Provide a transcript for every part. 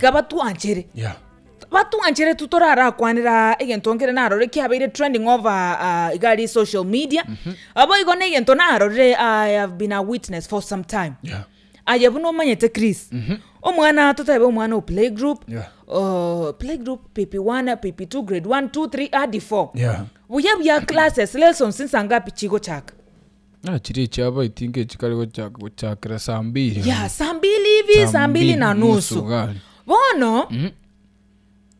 Tiga batwanchere. Yeah. Batwanchere tu torarakwanera egento nkere narorire kiabeire trending over ah, iga aria social media. Boigo na egento narorire I have been a witness for some time. Yeah. Aye buna omanyete Chris, omwana totebe omwana o playgroup, Yeah. oh, playgroup pp1, pp2, grade 1, 2, 3 hadi 4. Yeah. Buya buya classes lessons nsa ngapi chigochaka? Ah, chiria echiabo I think echikare gochaka gochakera saa mbili. Yeah, saa mbili hivi, saa mbili na nusu. gari. Bono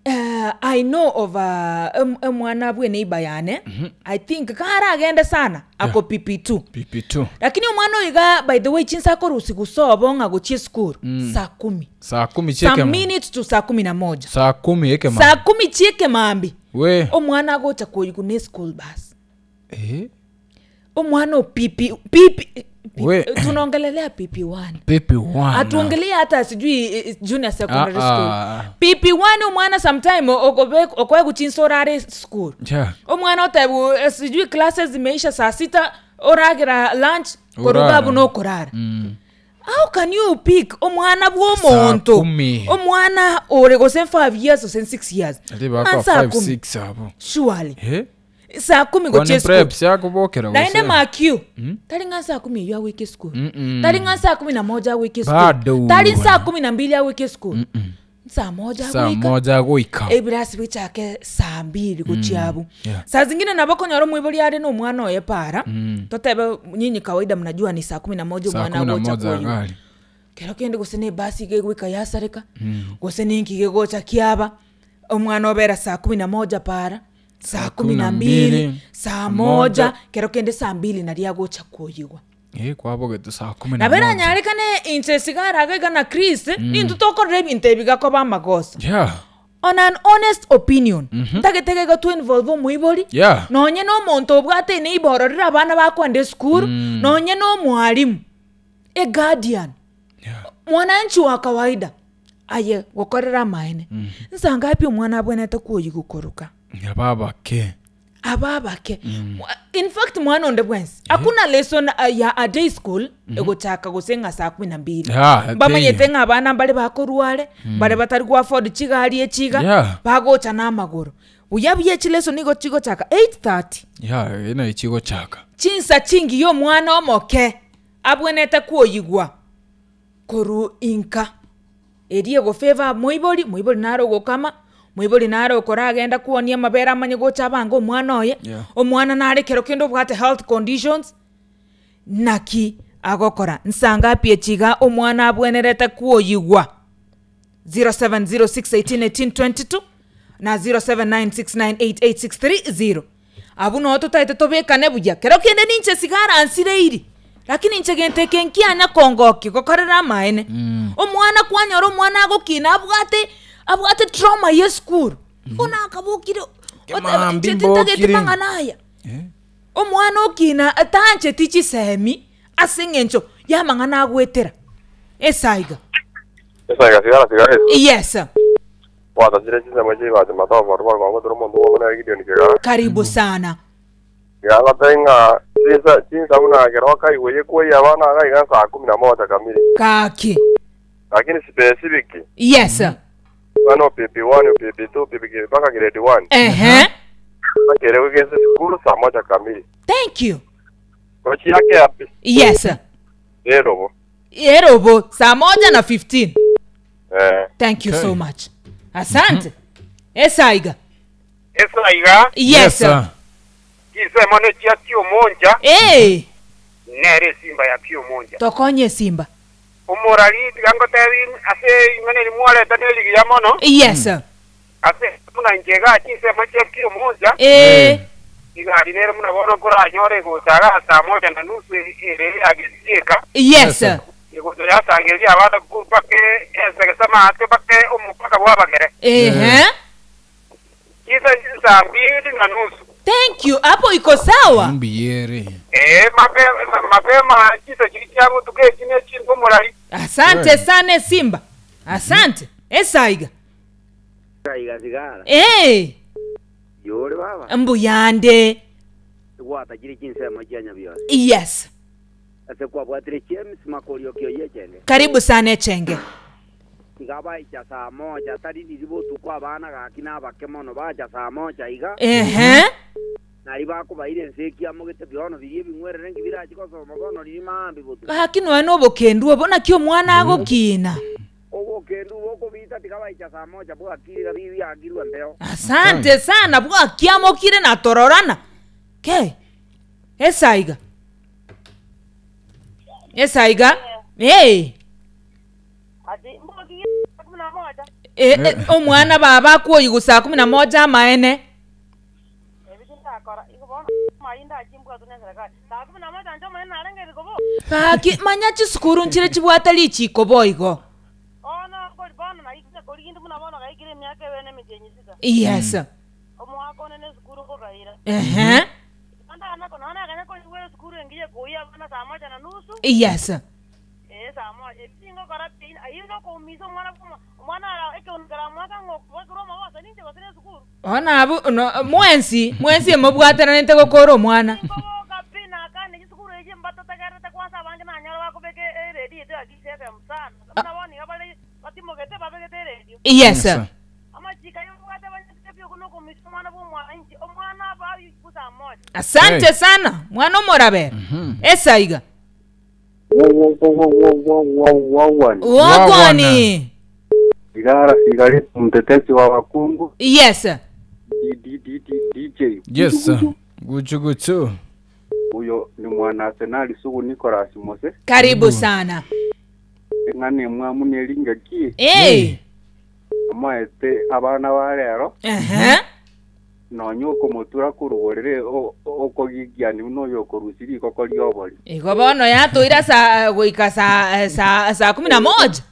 eh, I know of a, em- omwana bwe neighbor yane I think karagende sana ako pp2 PP2. lakini omwana oyo iga by the way chinsa akorusia sobo ng'a gochia esukuru saa kumi Saa kumi some chiekema. minutes to saa kumi na moja Saa kumi ekema. saa kumi chiekemambi We. omwana agocha koigwa na eschool bus Eh. Omwana o pp pp We. tunaongelelea pp1 PP1. atuongelea hata sijui eh, eh, junior secondary Ah, school ah. pp1 omwana sometime okoe guchinsa orare school Yeah. omwana otebu eh, sijui classes zimeisha saa sita oragira lunch koruga Orara. abu nokorara Mm. how can you pick omwana bw'omonto Saa kumi. omwana ore gose 5 years gose 6 years Ati bako Ng'a saa 5 kumi. 6 abo. surely Eh? saa kumi Kone gochia esukuru preps yakobokera naende gose. makiu tari ng'a saa kumi eyio agoika esukuru Mm-mm. tari ng'a saa kumi na moja agoika esukuru Bado. tari saa kumi na mbili agoika esukuru saa moja Saa agoika moja agoika. ebirasi bichake saa mbili gochia abwo Yeah. saa zingine nabo okonyora omoibori are na omwana oye para totebe nyinyi kawaida mnajua ni saa kumi na moja Saa omwana kumi na agocha moja koywa gari. kero kende gose na ebasi iga egoika yasareka gose ninki gegocha kiaba omwana obera saa kumi na moja para saa kumi na mbili saa moja kero kende saa mbili naria agocha koyigwa Eh, kwabogete saa kumi na nabo moja. eranyarekane inche sigara iga iga na chris nintwe tokorera ebinto ebi gakoba amagoso Yeah. on an honest opinion ntagete iga to involve omoibori Yeah. nonye na omonto obwate eneighbor ororire abana bakwenda esukuru nonye na omwalimu a guardian Yeah. mwananchi wa kawaida aye gokorera amaene nsa ngapi omwana abwenerete koyigwa koroka Ababake. aba abake in fact mwana onde bwensi hakuna lesson uh, ya a day school egochaka gose ng'a saa kumi na mbili Yeah, mbamanyete teiyo. ng'a abana mbare bakorware mbare batari go afford chigari echiga Yeah. bagocha na amagoro buya buya echileson nigo chigochaka 8:30 Yeah, ena echigochaka. chinsa chingiya omwana omoke abwenerete kwoyigwa korwa inka eria egofavour moibori, moibori nare ogokama, moibori nare okoragenda kwonia amabere amanye gocha abange omwana oye, Yeah. omwana nare ekero kende obwate health conditions, naki agokora. Nsa ngapi echi iga omwana abwenerete kwoyigwa? 0706181822 na 0796988630 abwo noo totaete tobekane buya kero kende ninche sigara nsireiri lakini inche gento eke nkianya kongokia gokorera amaene omwana kwanyora omwana agokina abwate abwate trauma ya esukuru bono akabokire oteba Kemambi inche tintageti mbokire. mang'ana aya Eh? omwana okina tancheti chisemi ase eng'encho y'amang'ana agwetera esaiga Esaiga sigara sigara yes Gwatachire chinsemo chibati matobo rwa rwango turi omonto bwongo nere Gideon Kigara. Karibu sana. Iga agotebia ng'a chinsa chinsa buna ekero okaigwa eye koyia abana iga iga saa kumi na moja kamili. Gaki. Lakini specific Yes. mwana o PP1, o PP2, PP mpaka grade 1. Ehe. Akere goika ase esukuru saa moja kamili. Thank you. Gochia ake Yes. erobo. Erobo saa moja na 15. Eh. Thank you Okay. so much. Asante. Esaiga. Esaiga, Yes. sir. chinsemo nechia Kiomonja, Eh, nere esimba ya Kiomonja. tokonye esimba. Omorari tiga ngotebi ase ing'ana eri mwareta nerigiya mono, Yes. ase buna inche iga chinsemo chia Kiomonja, Eh, igari nere buna bono nkoranyore egocha iga saa moja na nusu ere agesieka, yes. Yes. egocha yasangereria abana mpaka ensegesa amaate mpaka omopaka bw'abagere. Ehe. Chinsa saa mbili na nusu. Thank you. Hapo iko sawa. Mbiyere. Ee, mapema, mapema chinsa chiri chia botuko echi ne chinsa omorari. Asante Kweli. sana Simba. Asante. Esaiga. Iga sigara. Eh, Yore baba. mbuyande. Gwatachire chinsemo chia Nyabiose. Yes. Ase kwabwatire James Makorio kioye echenge. Karibu sana Echenge. Tiga baicha saa moja tari riria botuko abana gaki nabake mono bacha saa moja iga. Ehe. Nari bakobaira ense ekiamogete bono biria ebing'werere nki birachi gosoma bono riria maambia botuko. Gaki nonya na obokendu obo naki omwana agokina. Obokendu bokobita tiga baicha saa moja bwakire iga biakirwe embeo. Asante sana bwakiamokire na tororana. Kei. Esaiga. Esaiga. Ee. E, e, omwana baba akwoigwa saa kumi na moja amaene. Gaki manya chisukuru nchire chibwate richiko boigo. Yes. Ehe. Yes. Bono abwo no mwensi, mwensi emobwatananete gokora omwana. Yes. Asante Hey. sana mwana omorabera esaiga Wawani. wogwani Sigara sigari mtetezi wa wakungu yes D- D- D- D- DJ. Yes. sir. Guchu guchu. Huyo ni mwana Arsenal sugu Nicolas Mose. karibu sana Eng'ane mwamu nelinga ki hey. amaete abana ba rero Ehe. nonya okomotura korugorere okogigiani buna oyo okorusia rikoko riobori igo bono yatoira saa goika saa saa saa kumi na moja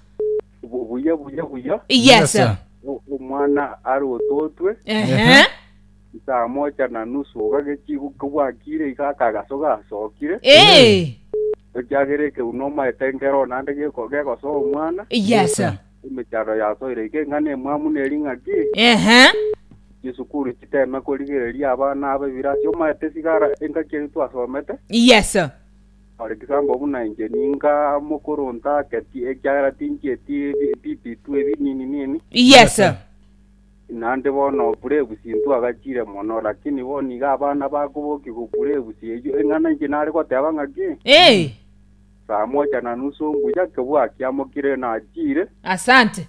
buya buya buya yes sir. Omwana arototwe Ehe. saa moja na nusu ogagechigu bwakire iga akagaso gasokire Eh. ekiagera ekeu nomaete nkero naende geko gegosoa omwana Yes. emicharo yasoire ike ng'ana emwamu neri ng'aki Ehe. chisukuru chiteme korigereria abana aba ebirasi omaete sigara engaki eri twasomete Yes. for example buna inche ninga mokoro ntaketi ekiagera tinchieti bibitu ebi nini nini Yes. naende bono burebusi ntwagachire mono lakini bono iga abana bakobokiwa burebusi eywo eng'ana inche nare goteba ng'aki Eh. saa moja na nusu mbuya kebwakiamokire nachire Asante.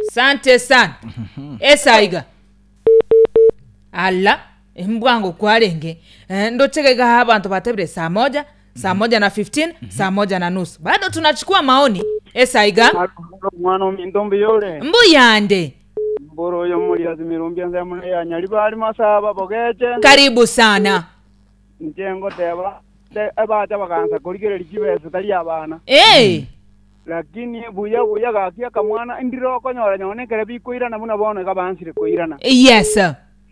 Asante sana. Esaiga. Ala, embwango kwarenge. Eh, ndochegega abantu batebire saa moja, saa moja na 15, saa moja na nusu. Bado tunachukua maoni. Esaiga. Mwana ominto mbuyore Mbuyande. mboro oyo muliasi mirumbia nse ya nyaribari masaba bogeche Karibu sana. nche ngoteba ebacha bagansa korigereria chibesa tari abana Eh. lakini buya buya gaki akamwana ndire okonyora nyone ekere bikoirana buna bono iga bansire koirana Yes.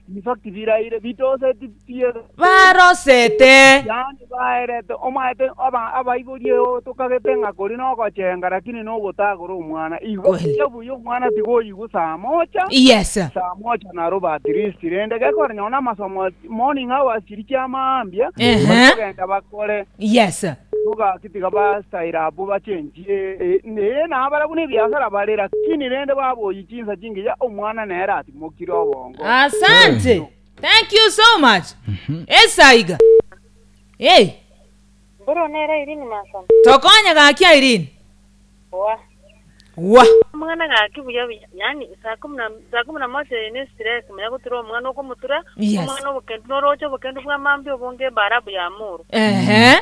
in fact biraire bitoseti pie Barosete. yani baerete omaete aba abaibori tokagete ng'a kori nogochenga lakini nogotagora omwana igo Kweli. buya buya omwana tigoigwa saa moja Yes. saa moja naro batirisi rende gekora nyona amasomo morning hours chiri chiamaambia Ehe. bakogenda bakore Yes. tugakitiga bastaira abo bachenjie nee nabara buna ebiasara bare lakini rende baboyi chinsa chingiya omwana nere atimokire obongo Asante. Thank you so much. Esaiga. Hey, Mboro nere Irene Masana. tokonya gaki Irene. Wa. Wa. Omwana gaki buya buya. Yani saa kumi na saa kumi na moja ine stress manya gutura omwana okomutura. Yes. Omwana obokendu noroche obokendu bwa mambi obonge barabu ya muru. Ehe.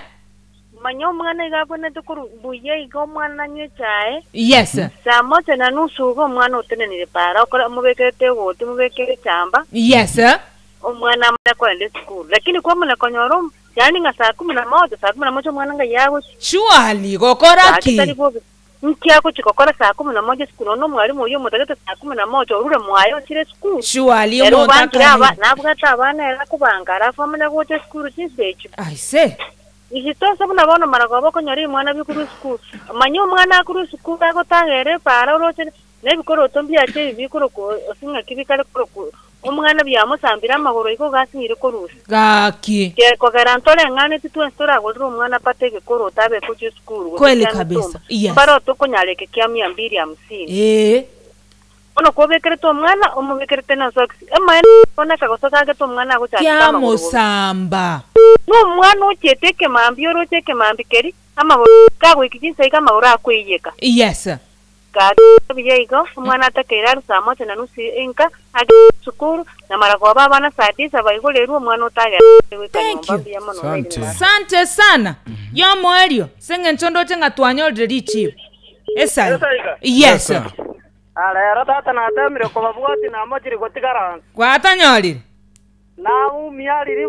Manya omwana iga abonete koru buya iga omwana nanywe echae. Yes. Saa moja na nusu iga omwana otenenire para okora omubekerete egoti omubekere echamba Yes. omwana amanya kogenda esukuru lakini kwamanya konyora yani ng'a saa kumi na moja saa kumi na moja omwana nga yagochi Surely gokora ki? nkiagochi gokora saa kumi na moja esukuru nono omwarimu oyo omotagete saa kumi na moja orure mwaye ochire esukuru Surely Ero omonto obangire aba akare. nabwate abana era akobanga alafu amanya gocha esukuru chinsa echio I say. isitose buna bono maragoba okonyora emwana bikuru esukuru manya omwana akuru esukuru agotagera epara oroche na ebikoroto mbiache ebi bikoroku ase ng'aki bikare koroku Omwana biamosambire amagoro igo gasinyire korusia. Gaki. Gekogera ntoreng'aneti twensi toragorere omwana apate egekoroto abe gochia esukuru gose Kweli kia kabisa, mitumba. yes. Mbare otokonyara eke kia mia mbili hamsini. Ee. Bono kobekerete omwana omobekerete na socks. Emaene bono akagoso gagete omwana agochakera amagoro bobe. Kiamosamba. Na omwana ochiete ekemambia oroche ekemambi keria amagoro kagoika chinsa iga amagoro akoiyeka. Yes. Gaki buya igo, omwana atakeire arwe saa moja na nusu inka, agende esukuru, na maragoba abana saa tisa baigorerwe omwana otagera goika Thank nyomba you. mbuya mono Asante. Lady. Sante sana. Yomoerio seng'encho ndoche ng'a twanyorire richibu. Esai. Esaiga. Yes. Sir. Rero tata natemire kobabwati namochiri gotigara nse. Gwatanyorire. Naumia riri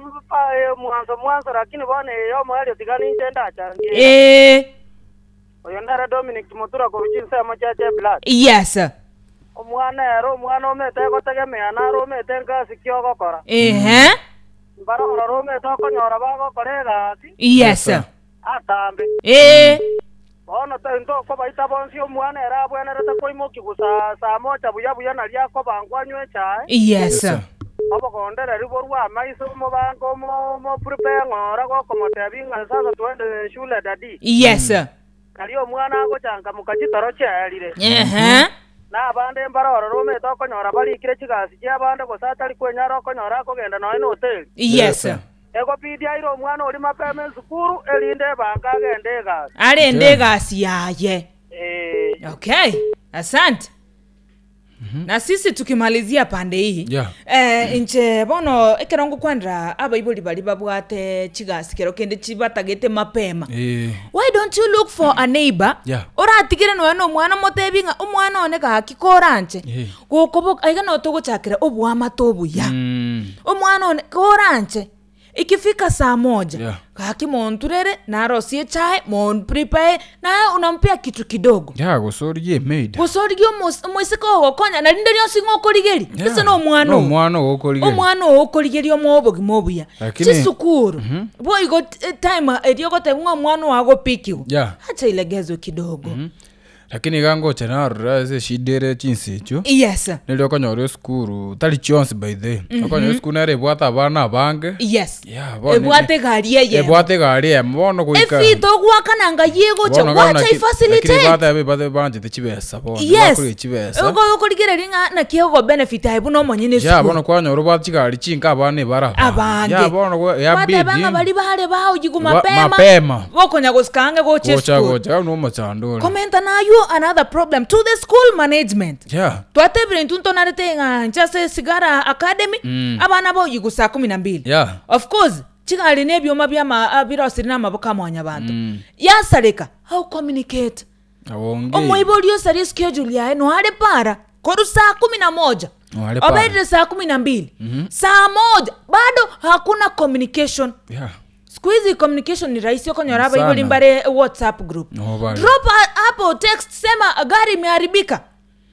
mwanzo mwanzo lakini bono eyo omoerio tiga ninche ndachangie. Ee. Oyo nere Dominic Mutura korwa chinsemo chia Cheblat. Yes. Omwana ere omwana omete gotegemea naro omete nkasi ki ogokora. Ehe. Mbarorora omete okonyora bagokora egasi Yes. Yes, atambe. Ee. Bono ntokobaita bonsi omwana ere abwenerete koimoki gusa saa moja buya buya nari akobangwa anywe echae. Yes. Sir. Obogondereri borwa amaiso omobango omoprepare ng'ora gokomotebi ng'a sasa twende shule dadi. Yes. Nari omwana agochangamuka chitoro chiaerire. Ehe. Na abande mbarorora omete okonyora barikire chigasi chia abande gose atari kwenyara okonyora akogenda noe na hoteli. Yes. sir. Egobidi aire omwana ori mapema esukuru erinde ebanga agende egasi. Arende egasi yaye. Eh, Okay. Asante. Na sisi tukimalizia pande hii Yeah. inche bono ekero ngokwandera abaibori bari babwate chigasi kero kende chibatagete mapema. Eh. Why don't you look for a neighbor? Yeah. Oratigire noe na omwana motebi ng'a omwana one gaki koranche. Yeah. Gokoboka aiga no togochakera obwamate obuya. Omwana one koranche. Ikifika saa moja Yeah. gaki monturere narosie echae monprepare naye unampea kitu kidogo. Ya gosorigia emaid. Gosorigia omoiseke ogokonya narinde rionsi ng'a okorigeri. Ase na omwana No oo. omwana ogokorigeria. Omwana oo okorigeria omoe obogima obuya. Lakini- Chisukuru. Boigo time eria ogoteba ng'a omwana oo agopikiwa. Yeah. Acha ilegezwe kidogo. Lakini iga ngocha narora ase eshida ere chinsa echio. Yes. Neri okonyora esukuru tari chionsi by the way. Okonyora esukuru nere ebwate abana abange. Yes. Yeah, bono Ebwate egari eyemo. Ebwate egari eyemo bono goika. Efeet ogwakana nga yegocha Bono wacha lakini ifacilitate. batebe batebe banchete chibesa bono. Yes. Bakorigia chibesa. Okorigereria ng'a naki egobenefit aye buna omonyene Ya esukuru. bono kwanyora obwate chigari chinka abana ebara Abange. Ya bono Bateba ng'a yabidi. bari bare baoyigu mapema. Mapema. Bokonya gosika ang'e gocha Gocha esukuru. gocha no omochando ore. Komenta nayo another problem to the school management. Yeah. Twatebire intwe ntonarete ng'a inche ase Sigara Academy abana baoyigu saa kumi na mbili. Yeah. Of course chigari na ebioma biama birosire na amaboko a mwanyabanto. Yasareka how communicate. Abonge. Omoibori osari schedule yaye noare para koru saa kumi na moja Noare para. oberire saa kumi na mbili saa moja bado hakuna communication. Yeah. Siku hizi communication ni rahisi okonyora abaibori Sana. mbare WhatsApp group. No bari. Drop hapo text sema gari imeharibika.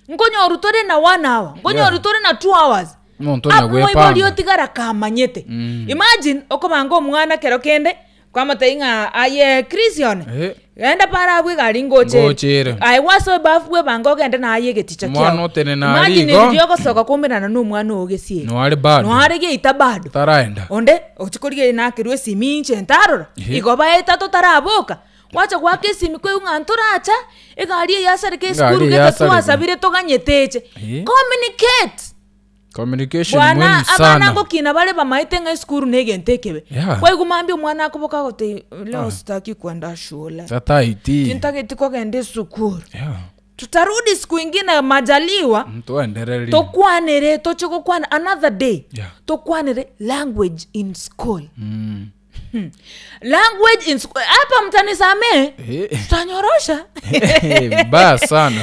Nkonyora utore na 1 hour. Nkonyora Yeah. utore na 2 hours. Omonto onya Omoibori gwepanga. otigara kamanyete. Imagine okobanga omwana kero kende kwamotebia ng'a aye Christian. Eh. Genda para abwo egari ngochere. Ngochere. Aye gwasoa ebafu bwebanga ogende naye egeticha kiao. Omwana otenena Imagine arigo. riria ogosoka kwaumerana na omwana oo gesieri. Noare bado. Noare geita bado. Taraenda. Onde ochikorigereria nakerwa esimi inche ntarora. Ehe. Igo baeta totaraboka. Gwacha gwaka esimi kwigwa ng'a ntoracha egari eye yasareka Egari esukuru eye gete yasareka. twasabire toganyete eche. Ehe. Communicate. Communication Bwana muhimu abana sana. ngokina bare bamaete ng'a esukuru na egento ekebe. Yeah. Kwaigwa mambia omwana akoboka agote leo sitaki kwenda shule. Tataiti. Tintageti kogenda esukuru. Yeah. Tutarudi siku ingine majaliwa. Twendereri. Tokwanere toche gokwana another day. Yeah. Tokwanere language in school. Language in school. Hapa mtanisamee. Eh. Tutanyorosha. Vibaya sana.